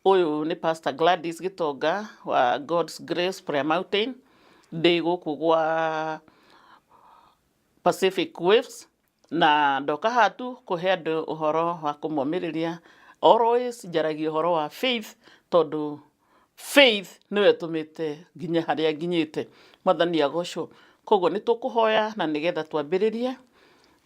Ũyũ nĩ Pastor Gladys Gĩtonga wa God's Grace Prayer Mountain ndĩ gũkũ gwa Pacific Waves na ndoka haha tu kũhe andũ ũhoro wa kũmomĩrĩria. Always njaragia ũhoro wa faith tondũ faith nĩyo ĩtũmĩte nginye harĩa nginyĩte. Mwathani agocwo. Koguo nĩ tũkũhoya na nĩgetha twambĩrĩrie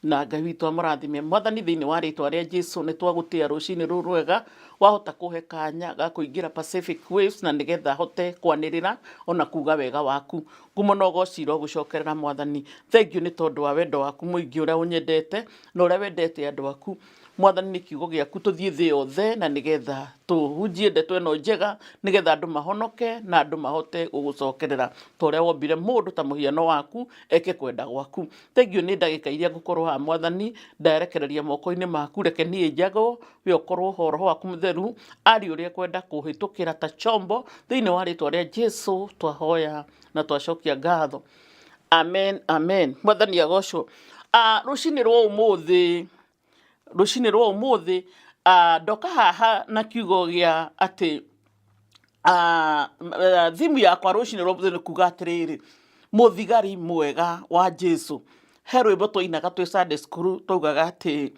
na Ngai witũ amũrathime. Mwathani thĩinĩ wa rĩtwa rĩa Jesu nĩ twagũtĩa rũcinĩ rũrũ rwega, wahota kũhe kanya ga kũingĩra Pacific Waves na nĩgetha hote kwanĩrĩra ona kuga wega waku. Ngumo na ũgoci irogũcokerera Mwathani. Thengiũ nĩ tondũ wa wendo waku mũingĩ ũrĩa ũnyendete na ũrĩa wendete andũ aku. Mwathani nĩ kiugo gĩaku tũthiĩ thĩ yothe na nĩgetha tũhunjie ndeto ĩno njega nĩgetha andũ mahonoke na andũ mahote gũgũcokerera ta ũrĩa wombire mũndũ ta mũhiano waku eke kwenda gwaku. Thengiũ nĩ ndagĩka iria ngũkorwo haha Mwathani, ndarekereria moko-inĩ maku, reke niĩ njagwo, we ũkorwo ho, Roho waku Mũtheru arie ũrĩa ekwenda kũhĩtũkĩra ta chombo, thĩinĩ wa rĩtwa rĩa Jesu twahoya na twacokia ngatho. Amen, amen. Mwathani agocwo. Ah, rũcinĩ rwa ũmũthĩ, rũcinĩ rwa ũmũthĩ, ah, ndoka haha na kiugo gĩa atĩ thimu yakwa rũcinĩ rwa ũmũthĩ nĩ kuga atĩrĩrĩ, mũthigari mwega wa Jesu. He rwĩmbo twainaga twĩ Sunday school twaugaga atĩ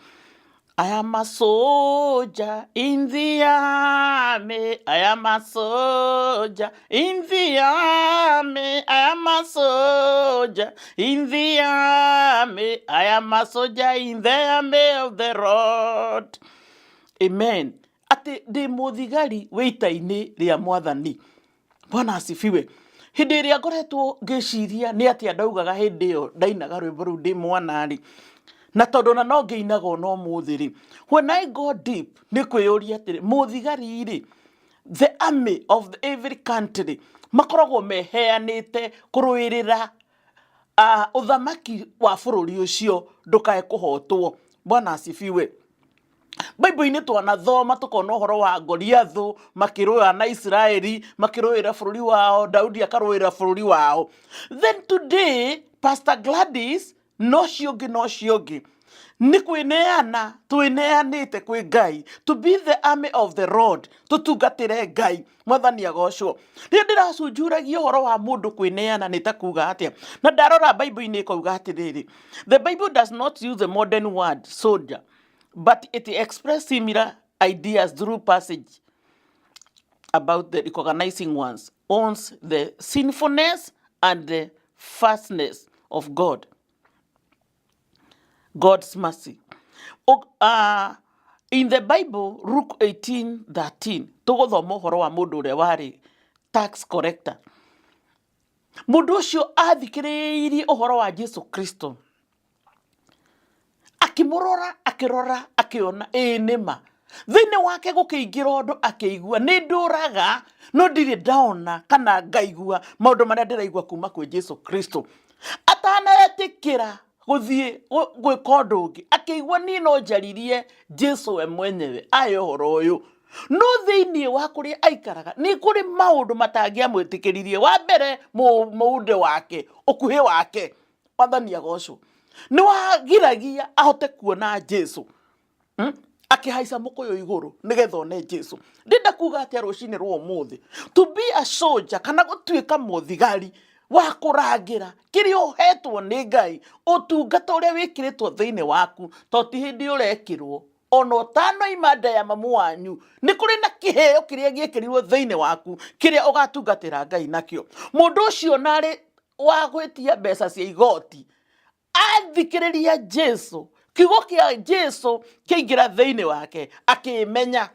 I am a soldier in the army. I am a soldier in the army. I am a soldier in the army. I am a soldier in the army of the Lord. Amen. Atĩ ndĩ mũthigari wĩ ita-inĩ rĩa Mwathani. Bwana asifiwe. Hĩndĩ ĩrĩa ngoretwo ngĩciria nĩ atĩa ndaugaga hĩndĩ ĩyo ndainaga rwĩmbo rũu ndĩ mwana-rĩ, na tondũ ona no ngĩinaga ona ũmũthĩ rĩ, when I go deep nĩ kwĩyũria atĩrĩ, mũthigari-rĩ, the army of the every country makoragwo meheanĩte kũrũĩrĩra ũthamaki wa bũrũri ũcio ndũkae kũhotwo. Bwana asifiwe. Bible-inĩ twanathoma tũkona ũhoro wa Goliathũ makĩrũa na Isiraeli, makĩrũĩra bũrũri wao, Daudi akarũĩra bũrũri wao. Then today, Pastor Gladys na ũcio ũngĩ na ũcio ũngĩ nĩ kwĩneana twĩneanĩte kwĩ Ngai to be the army of the Lord, tũtungatĩre Ngai. Mwathani agocwo. Rĩrĩa ndĩracunjuragia ũhoro wa mũndũ kwĩneana nĩ ta kuga atĩa, na ndarora Bible-inĩ ĩkauga atĩrĩrĩ, the Bible does not use the modern word soldier but it express similar ideas through passage about the recognizing ones owns the sinfulness and the fastness of God. God's mercy. In the Bible, Luke 18:13, tũgũthoma ũhoro wa mũndũ ũrĩa warĩ tax collector. Mũndũ ũcio athikĩrĩirie ũhoro wa Jesu Kristo, akĩmũrora, akĩrora, akĩona ĩĩ nĩ ma. Thĩinĩ wake gũkĩingĩra ũndũ akĩigua nĩ ndũraga no ndirĩ ndaona kana ngaigua maũndũ marĩa ndĩraigua kuma kwĩ Jesu Kristo. Atanetĩkĩra gũthiĩ gwĩka ũndũ ũngĩ, akĩigua niĩ no njaririe Jesu we mwenyewe aye ũhoro ũyũ. No thĩinĩ wa kũrĩa aikaraga nĩ kũrĩ maũndũ matangĩamwĩtĩkĩririe. Wa mbere, mũũndĩ wake, ũkuhĩ wake, Mwathani agocwo, nĩ wagiragia ahote kuona Jesu. Akĩhaica mũkũyũ igũrũ nĩgetha one Jesu. Ndĩrenda kuga atĩa rũcinĩ rwa ũmũthĩ, to be a soldier kana gũtuĩka mũthigari wa kũrangĩra kĩrĩa ũhetwo nĩ Ngai, ũtungata ũrĩa wĩkĩrĩtwo thĩinĩ waku, to ti hĩndĩ ũrekĩrwo ona ũtanoima nda ya mamu wanyu, nĩ kũrĩ na kĩheo kĩrĩa gĩekĩrirwo thĩinĩ waku kĩrĩa ũgatungatĩra Ngai nakĩo. Mũndũ ũcio narĩ wa gwĩtia mbeca cia igoti athikĩrĩria Jesu, kiugo kĩa Jesu kĩaingĩra thĩinĩ wake, akĩmenya,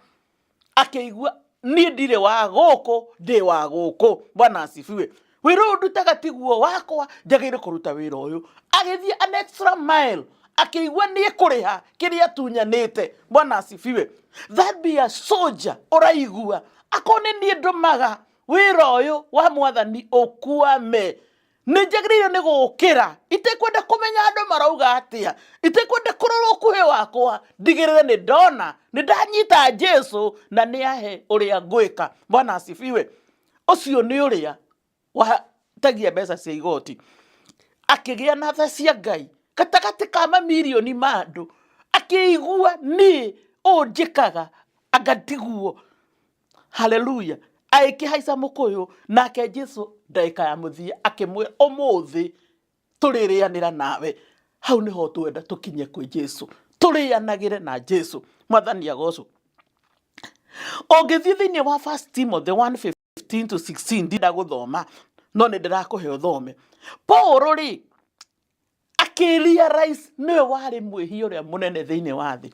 akĩigua niĩ ndirĩ wa gũkũ, ndĩ wa gũkũ. Bwana asifiwe. Wĩra ũyũ ndutaga tiguo wakwa, njagĩrĩire kũruta wĩra ũyũ. Agĩthiĩ an extra mile, akĩigua nĩ ekũrĩha kĩrĩa atunyanĩte. Bwana asifiwe. That be a soldier ũraigua, akorwo nĩ niĩ ndũmaga wĩra ũyũ wa Mwathani ũkwame, nĩ njagĩrĩire nĩ gũkĩra itekwenda kũmenya andũ marauga atĩa, itekwenda kũrora ũkuhĩ wakwa, ndigĩrĩre nĩ ndona nĩ ndanyita Jesu na nĩ ahe ũrĩa ngwĩka. Bwana asifiwe. Ũcio nĩ ũrĩa watagia mbeca cia igoti, akĩgĩa na tha cia Ngai gatagatĩ ka mamirioni ma andũ, akĩigua niĩ ũũ njĩkaga anga tiguo. Haleluya. Agĩkĩhaica mũkũyũ, nake Jesu ndagĩka ya mũthia akĩmwĩra, ũmũthĩ tũrĩrĩanĩra nawe. Hau nĩho twenda tũkinye kwĩ Jesu, tũrĩanagĩre na Jesu. Mwathani agocwo. Ũngĩthiĩ thĩinĩ wa First Timothy 1:15 to 16, ndinda gũthoma no nĩ ndĩrakũhe ũthome. Paul rĩ akĩrealize nĩwe warĩ mwĩhia ũrĩa mũnene thĩinĩ wa thĩ.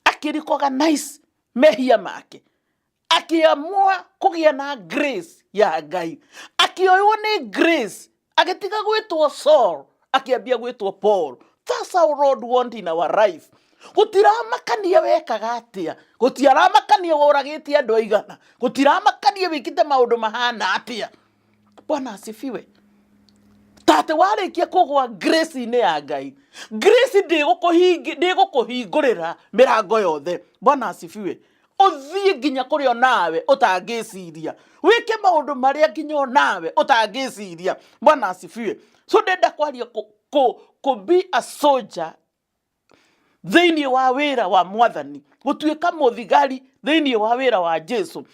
Akĩrecognize mehia make, akĩamua kũgĩa na grace ya Ngai, akĩoywo nĩ grace, agĩtiga gwĩtwo Saul, akĩambia gwĩtwo Paul. That's how Lord want in our life. Gũtiramakania wekaga atĩa, gũtiramakania woragĩte andũ aigana, gũtiramakania wĩkĩte maũndũ mahana atĩa. Bwana asifiwe. Tate warĩkia kũgwa grace-inĩ ya Ngai, grace ndĩgũkũhingũrĩra mĩrango yothe. Bwana asifiwe. Ũthiĩ nginya kũrĩa onawe ũtangĩciria, wĩke maũndũ marĩa nginya onawe ũtangĩciria. Bwana asifiwe. So ndenda kwaria kũ be a soldier thĩinĩ wa wĩra wa Mwathani, gũtuĩka mũthigari thĩinĩ wa wĩra wa Jesu,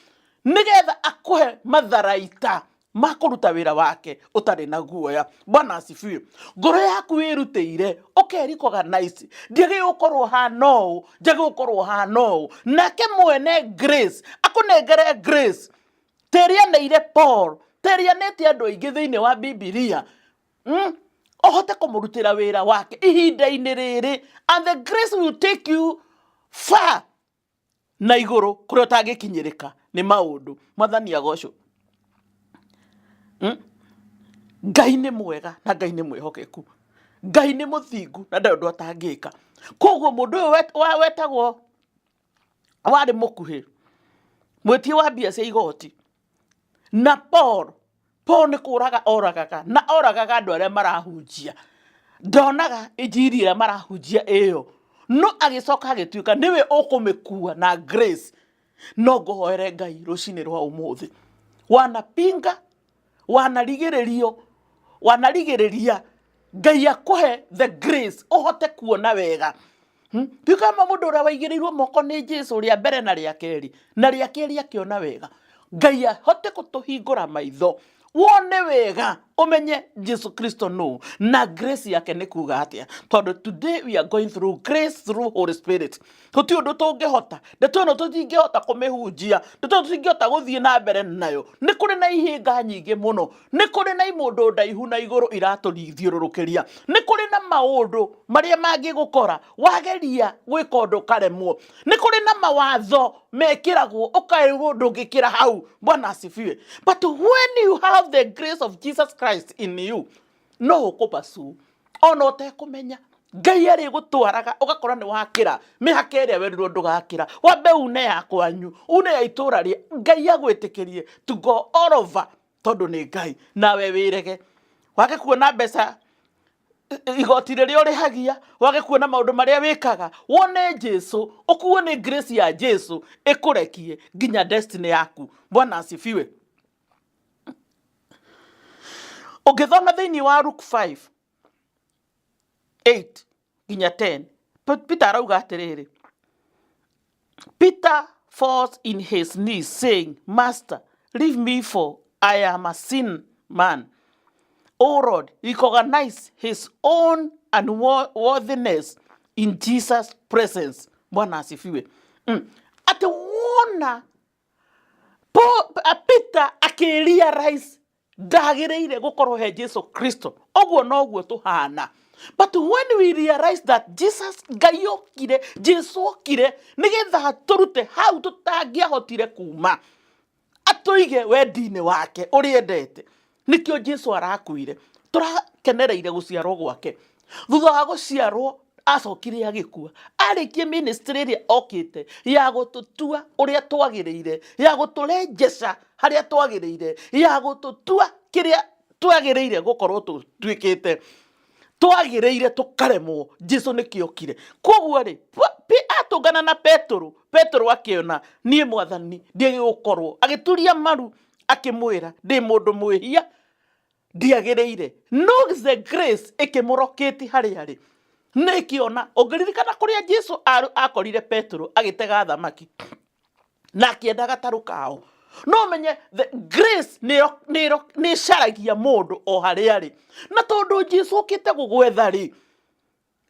nĩgetha akũhe matharaita ma kũruta wĩra wake ũtarĩ na guoya. Bwana asifiwe. Ngoro yaku wĩrutĩire ũkericognize, ndiagĩrĩirwo gũkorwo hana ũũ, njagĩrĩirwo gũkorwo hana ũũ. Nake mwene grace akũnengere grace ta ĩrĩa aneire Paul, ta ĩrĩa anete andũ aingĩ thĩinĩ wa Bibilia. Ũhote kũmũrutĩra wĩra wake ihinda-inĩ rĩrĩ, and the grace will take you far na igũrũ kũrĩa ũtangĩkinyĩrĩka nĩ maũndũ. Mwathani agocwo. Ngai nĩ mwega na Ngai nĩ mwĩhokeku, Ngai nĩ mũthingu na ndarĩ ũndũ atangĩka. Koguo mũndũ ũyũ wetagwo warĩ mũkuhĩ, mwĩtia wa mbia cia igoti, na Paul, Paul nĩ kũraga oragaga, na oragaga andũ arĩa marahunjia, ndonaga injiri ĩrĩa marahunjia ĩyo, no agĩcoka agĩtuĩka nĩwe ũkũmĩkua na grace. No ngũhoere Ngai rũcinĩ rwa ũmũthĩ, wanapinga, wanarigĩrĩrio, wanarigĩrĩria, Ngai akũhe the grace ũhote kuona wega. Tuĩka ma mũndũ ũrĩa waigĩrĩirwo moko nĩ Jesu rĩa mbere na rĩa kerĩ, na rĩa kerĩ akĩona wega. Ngai ahote gũtũhingũra maitho wone wega, ũmenye Jesu Kristo nũ na grace yake nĩ kuga atĩa, tondũ today we are going through grace through Holy Spirit. Tũtirĩ ũndũ tũngĩhota, ndeto ĩno tũtingĩhota kũmĩhunjia, ndeto ĩno tũtingĩhota gũthiĩ na mbere nayo. Nĩ kũrĩ na ihĩnga nyingĩ mũno, nĩ kũrĩ na imũndũ ndaihu na igũrũ iratũthiũrũrũkĩria, nĩ kũrĩ na maũndũ marĩa mangĩgũkora wageria gwĩka ũndũ ũkaremwo, nĩ kũrĩ na mawatho mekĩragwo ũkaĩrwo ndũngĩkĩra hau. Bwana asifiwe. But when you have the grace of Jesus Christ in you, no ũkũbacu ona ũtekũmenya. Ngai arĩgũtwaraga ũgakora nĩ wakĩra mĩhaka ĩrĩa werirwo ndũgakĩra. Wambe une ya kwanyu, une ya itũra rĩa Ngai agwĩtĩkĩrie to go all over, tondũ nĩ Ngai. Nawe wĩrege wage kuona mbeca igoti rĩrĩa ũrĩhagia, wage kuona maũndũ marĩa wĩkaga, wone Jesu, ũkuo nĩ grace ya Jesu ĩkũrekie nginya destiny yaku. Bwana asifiwe. Ũngĩthoma thĩinĩ wa Luke 5 8 nginya 10, Peter arauga atĩrĩrĩ, Peter falls in his knees saying, Master, leave me for I am a sin man. O Lord, recognize his own unworthiness in Jesus' presence. Bwana asifiwe. Ati wona Peter akĩrealize ndagĩrĩire gũkorwo he Jesu Kristo. Ũguo noguo tũhana. But when we realize that Jesus, Ngai okire, Jesu okire nĩgetha atũrute hau tũtangĩahotire kuma, atũige wendi-inĩ wake ũrĩa endete. Nĩkĩo Jesu arakuire. Tũrakenereire gũciarwo gwake. Thutha wa gũciarwo acokire agĩkua, arĩkie ministry ĩrĩa okĩte ya gũtũtua ũrĩa twagĩrĩire, ya gũtũrenjesha harĩa twagĩrĩire, ya gũtũtua kĩrĩa twagĩrĩire gũkorwo tũtuĩkĩte, twagĩrĩire tũkaremwo. Jesu nĩkĩo okire. Koguo rĩ, atũngana na Petero, Petero akĩona niĩ Mwathani ndiagĩrĩirwo gũkorwo, agĩturia maru akĩmwĩra ndĩ mũndũ mwĩhia, ndiagĩrĩire. No the grace ĩkĩmũrokĩti harĩa arĩ, nĩ ĩkĩona. Ũngĩririkana kũrĩa Jesu akorire Petero agĩtega thamaki. Na akĩenda gatarũ kao. No menye the grace nĩ ĩcaragia mũndũ o harĩa arĩ. Na tondũ Jesu okĩte gũgwetha rĩ,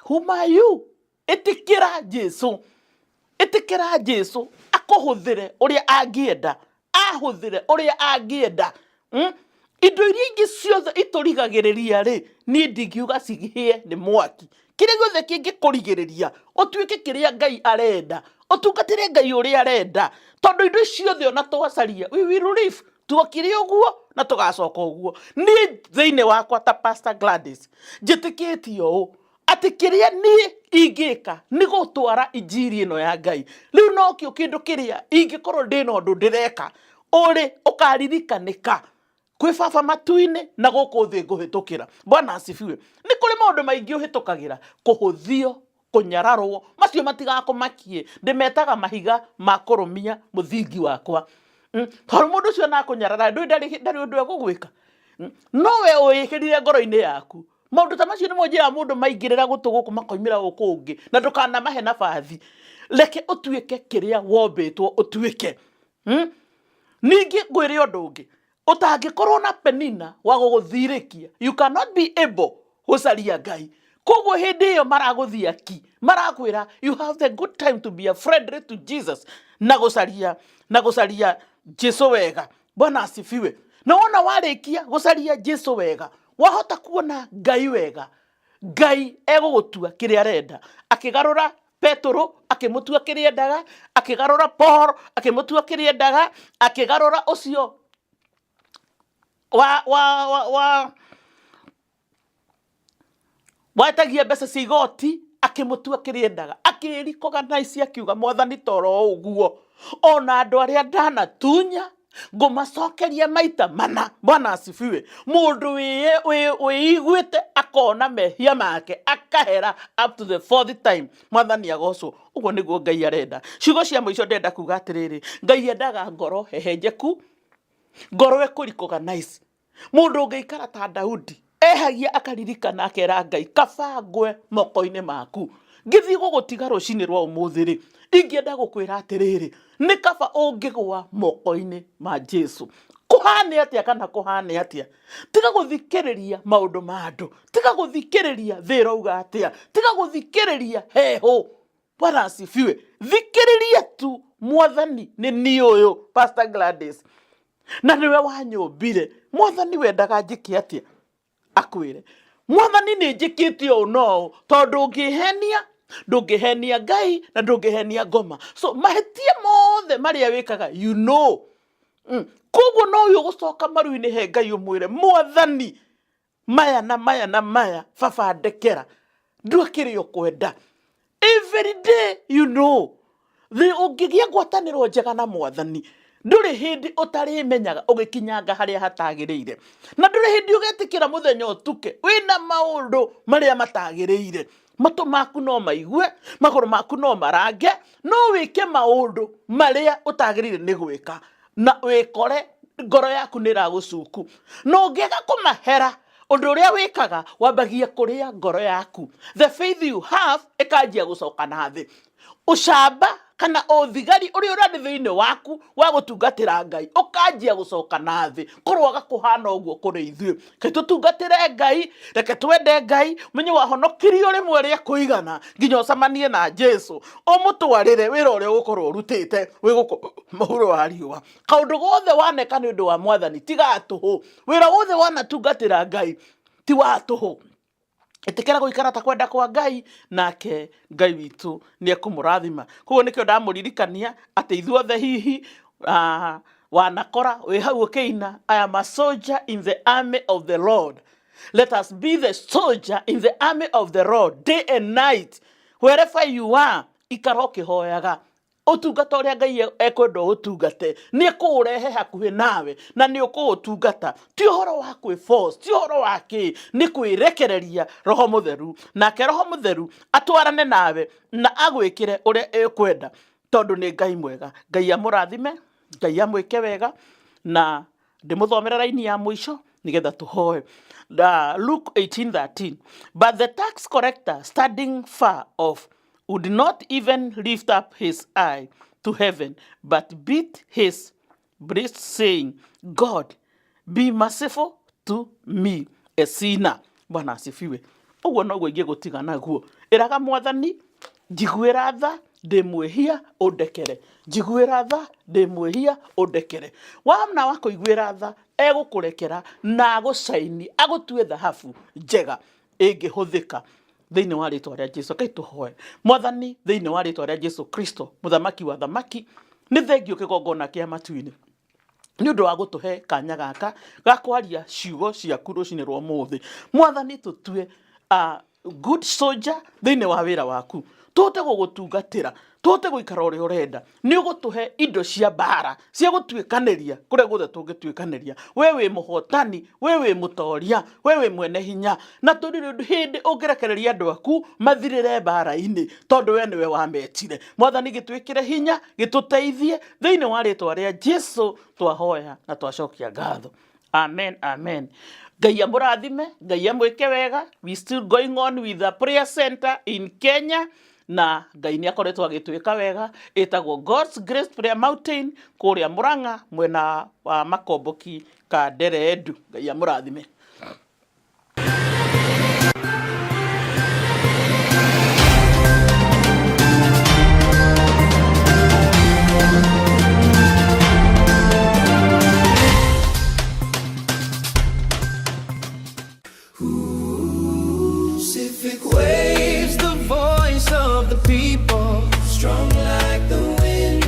whom are you? Ĩtĩkĩra Jesu, ĩtĩkĩra Jesu akũhũthĩre ũrĩa angĩenda, ahũthĩre ũrĩa angĩenda. Indo iria ingĩ ciothe itũrigagĩrĩria rĩ, niĩ ndingiuga cihĩe nĩ mwaki. Kĩrĩa gĩothe kĩngĩkũrigĩrĩria ũtuĩke kĩrĩa Ngai arenda, ũtungatĩre Ngai ũrĩa arenda, tondũ indo ici ciothe ona twacaria, we will live. Tuokire ũguo na tũgacoka ũguo. Niĩ thĩinĩ wakwa ta Pastor Gladys njĩtĩkĩtie ũũ atĩ kĩrĩa niĩ ingĩka nĩ gũtwara injiri ĩno ya Ngai. Rĩu nokĩo kĩndũ kĩrĩa ingĩkorwo ndĩna ũndũ ndĩreka ũrĩ ũkaririkanĩka kwĩ baba matu-inĩ na gũkũ thĩ ngũhĩtũkĩra. Bwana asifiwe. Nĩ kũrĩ maũndũ maingĩ ũhĩtũkagĩra, kũhũthio, kũnyararwo, macio matigakũmakie. Ndĩmetaga mahiga ma kũrũmia mũthingi wakwa. Tondũ mũndũ ũcio nakũnyarara ndũĩ ndarĩ ũndũ egũgwĩka. No we ũĩkĩrire ngoro-inĩ yaku. Maũndũ ta macio nĩmo njĩraga mũndũ maingĩrĩra gũtũ gũkũ makoimĩra gũkũ ũngĩ, na ndũkanamahe nabathi. Reke ũtuĩke kĩrĩa wombĩtwo ũtuĩke. Ningĩ ngwĩre ũndũ ũngĩ, ũtangĩkorwo na Penina wa gũgũthirĩkia, you cannot be able gũcaria Ngai. Koguo hĩndĩ ĩyo maragũthia ki, marakwĩra you have the good time to be a friendly to Jesus na gũcaria, na gũcaria Jesu wega. Bwana asifiwe. Na wona warĩkia gũcaria Jesu wega, wahota kuona Ngai wega, Ngai egũgũtua kĩrĩa arenda. Akĩgarũra Petero akĩmũtua kĩrĩa endaga, akĩgarũra Paul akĩmũtua kĩrĩa endaga, akĩgarũra ũcio wa wetagia mbeca cia igoti akĩmũtua kĩrĩa endaga, akĩrikoganaici akiuga mwathani toro ũguo, ona andũ arĩa ndanatunya ngũmacokeria maita mana. Bwana asifiwe. Mũndũ wĩiguĩte akona mehia make akahera up to the fourth time. Mwathani agocwo. Ũguo nĩguo Ngai arenda. Ciugo cia mũico ndĩrenda kuga atĩrĩrĩ, Ngai endaga ngoro hehenjeku, ngoro ĩkũrikoganaici. Mũndũ ũngĩikara ta Daudi, ehagia akaririkana akera Ngai, kaba ngwe moko-inĩ maku. Ngĩthiĩ gũgũtiga rũcinĩ rwa ũmũthĩ rĩ, ingĩenda gũkwĩra atĩrĩrĩ, nĩ kaba ũngĩgwa moko-inĩ ma Jesu. Kũhane atĩa kana kũhane atĩa? Tiga gũthikĩrĩria maũndũ ma andũ, tiga gũthikĩrĩria thĩ ĩrauga atĩa, tiga gũthikĩrĩria heho. Bwana asifiwe. Thikĩrĩria tu mwathani nĩ niĩ ũyũ Pastor Gladys, na nĩwe wanyũmbire. Mwathani wendaga njĩke atĩa? Akwĩre mwathani nĩ njĩkĩte ũũ na ũũ, tondũ ũngĩhenia ndũngĩhenia Ngai na ndũngĩhenia ngoma. So mahĩtia mothe marĩa wĩkaga you know. Koguo no ũyũ ũgũcoka maru-inĩ he Ngai ũmwĩre mwathani maya na maya na maya, baba ndekera, ndwakĩrĩ ũkwenda. Every day you know. Thĩ ũngĩgĩa ngwatanĩro njega na mwathani, ndũrĩ hĩndĩ ũtarĩmenyaga ũgĩkinyanga harĩa hatagĩrĩire, na ndũrĩ hĩndĩ ũgetĩkĩra mũthenya ũtuke wĩna maũndũ marĩa matagĩrĩire. Matũ maku no maigue, magũrũ maku no marange, no wĩke maũndũ marĩa ũtagĩrĩire nĩ gwĩka, na wĩkore ngoro yaku nĩ ĩragũcuku. Na ũngĩaga kũmahera, ũndũ ũrĩa wĩkaga wambagia kũrĩa ngoro yaku. The faith you have ĩkanjia gũcoka na thĩ. Ũcamba kana ũthigari ũrĩa ũrarĩ thĩinĩ waku wa gũtungatĩra Ngai ũkanjia gũcoka na thĩ. Kũrwaga kũhana ũguo kũrĩ ithuĩ. Reke tũtungatĩre Ngai, reke twende Ngai, menye wahonokirio rĩmwe rĩa kũigana nginya ũcemanie na Jesu, ũmũtwarĩre wĩra ũrĩa ũgũkorwo ũrutĩte wĩ gũkũ mũhuro wa riũa. Kaũndũ gothe waneka nĩ ũndũ wa mwathani ti ga tũhũ. Wĩra wothe wanatungatĩra Ngai ti wa tũhũ. Ĩtĩkĩra gũikara ta kwenda kwa Ngai, nake Ngai witũ nĩ ekũmũrathima. Koguo nĩkĩo ndamũririkania atĩ ithuothe hihi wanakora wĩ hau ũkĩina, I am a soldier in the army of the Lord. Let us be the soldier in the army of the Lord day and night. Wherever you are, ikara ũkĩhoyaga. Ũtungata ũrĩa Ngai ekwenda ũtungate nĩ ekũũrehe hakuhĩ nawe na nĩ ũkũũtungata. Ti ũhoro wa kwĩ force, ti ũhoro wa kĩ, nĩ kwĩrekereria Roho Mũtheru, nake Roho Mũtheru atwarane nawe na agwĩkĩre ũrĩa ekwenda, tondũ nĩ Ngai mwega. Ngai amũrathime, Ngai amwĩke wega, na ndĩmũthomere raini ya mũico nĩgetha tũhoe. Luke 18:13, but the tax collector standing far off would not even lift up his eye to heaven but beat his breast saying, God be merciful to me a sinner. Bwana asifiwe. Ũguo noguo ingĩgũtiga naguo. Ĩraga mwathani njiguĩra tha ndĩ mwĩhia ũndekere, njiguĩra tha ndĩ mwĩhia ũndekere. Wamna wa kũiguĩra tha egũkũrekera na agũcaini agũtue thahabu njega ĩngĩhũthĩka thĩinĩ wa rĩtwa rĩa Jesu. Kai tũhoe. Mwathani, thĩinĩ wa rĩtwa rĩa Jesu Kristo, mũthamaki wa thamaki, nĩ thengio kĩgongona kĩa matu-inĩ nĩ ũndũ wa gũtũhe kanya gaka ga kwaria ciugo ciaku rũcinĩ rwa ũmũthĩ. Mwathani, tũtue good soldier thĩinĩ wa wĩra waku, tũhote gũgũtungatĩra, tũhote gũikara ũrĩa ũrenda. Nĩ ũgũtũhe indo cia mbara cia gũtuĩkanĩria kũrĩa guothe tũngĩtuĩkanĩria. We wĩ mũhotani, we wĩ mũtoria, we wĩ mwene hinya, na tũrĩ hĩndĩ ũngĩrekereria andũ aku mathirĩre mbara-inĩ, tondũ we nĩwe wametire. Mwathani, gĩtwĩkĩre hinya, gĩtũteithie thĩinĩ wa rĩtwa rĩa Jesu twahoya na twacokia ngatho. Amen, amen. Ngai amũrathime, Ngai amwĩke wega. We still going on with the prayer center in Kenya, na Ngai nĩ akoretwo agĩtwĩka wega. Ĩtagwo God's Grace Prayer Mountain kũrĩa Murang'a mwena wa Makomboki ka Nderendu. Ngai amũrathime. Pacific waves, the voice of the people, strong like the wind,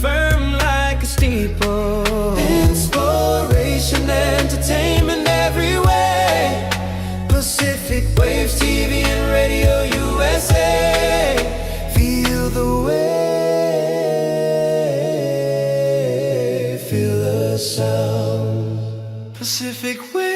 firm like a steeple. Inspiration, entertainment everywhere. Pacific Waves TV and Radio USA. Feel the wave, feel the sound. Pacific Waves.